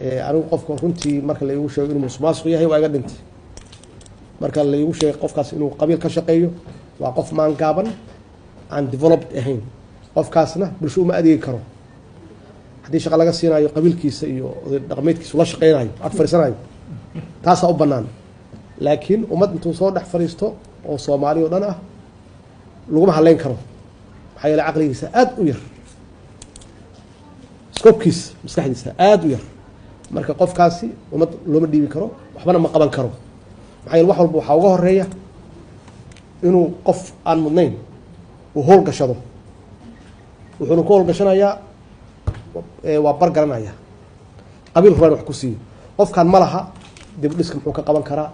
Anigu qofka runtii marka la iigu sheego inuu musuqmaasuq yahay, waa iga dhintay. Marka la iigu sheegay qofkaas inuu qabiil ka shaqeeyo, waa qof maangaaban, aan developed ahayn. Qofkaasna bulsho uma adeegi karo. Haddii shaqa laga siinayo, qabiilkiisa iyo oday dhaqameedkiisu la shaqeynayo, ag fadhiisanayo, taasaa u bannaan. Laakiin ummad intuu soo dhex fadhiisto oo Soomaali oo dhan ah laguma hadleyn karo, maxaa yeele caqligiisa aada u yar, scope-kiisa maskaxdiisa aada u yar. Marka qofkaasi ummad looma dhiibi karo, waxbana ma qaban karo, maxaa yeele wax walba waxaa uga horeeya inuu qof aan mudnayn uu howl gashado. Wuxuuna ku howlgashanayaa waa bar garanaya qabiil rabaan wax ku siiyo. Qofkan ma laha dib u dhiska muxuu ka qaban karaa,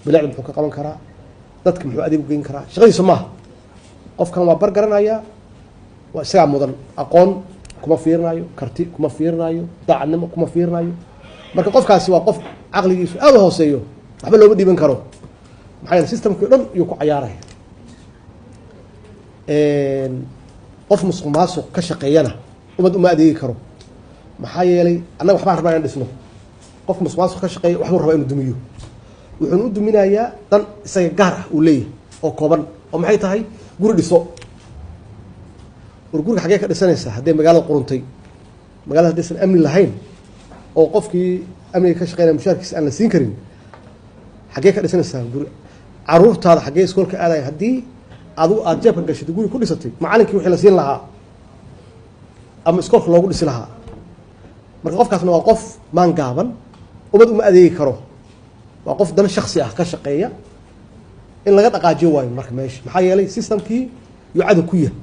bilicda muxuu ka qaban karaa, dadka muxuu adeeg u geyn karaa, shaqadiisa maaha. Qofkan waa bar garanaya, waa isagaa mudan. Aqoon kuma fiirinayo, karti kuma fiirinayo, daacadnimo kuma fiirinayo. Marka qofkaasi waa qof caqligiisu aada u hooseeyo, waxba looma dhiiban karo, maxaa yeele system-kii o dhan iyuu ku cayaaraya. Qof musuq maasuq ka shaqeeyana ummad uma adeegi karo, maxaa yeelay annaga waxbaan rabnaa inaan dhisno. Qof musuq maasuq ka shaqeeya waxbuu rabaa inuu dumiyo. Wuxuuna u duminayaa dan isaga gaar ah uu leeyahay oo kooban. Oo maxay tahay? Guri dhiso. War guriga xaggee ka dhisanaysaa hadday magaalada quruntay, magaalada haddaysan amni lahayn, oo qofkii amniga ka shaqeynaya mushaarkiisa aan la siin karin? Xaggee ka dhisanaysaa guri? Caruurtaada xaggee iskoolka aadaya haddii adigu aada jeebka gashatay, guri ku dhisatay macalinkii wixii la siin lahaa ama iskoolka loogu dhisi lahaa? Marka qofkaasna waa qof maan gaaban, ummad uma adeegi karo, waa qof dan shaksi ah ka shaqeeya. In laga dhaqaajiyo waayo marka meesha, maxaa yeelay system-kii yuu cadow ku yahay.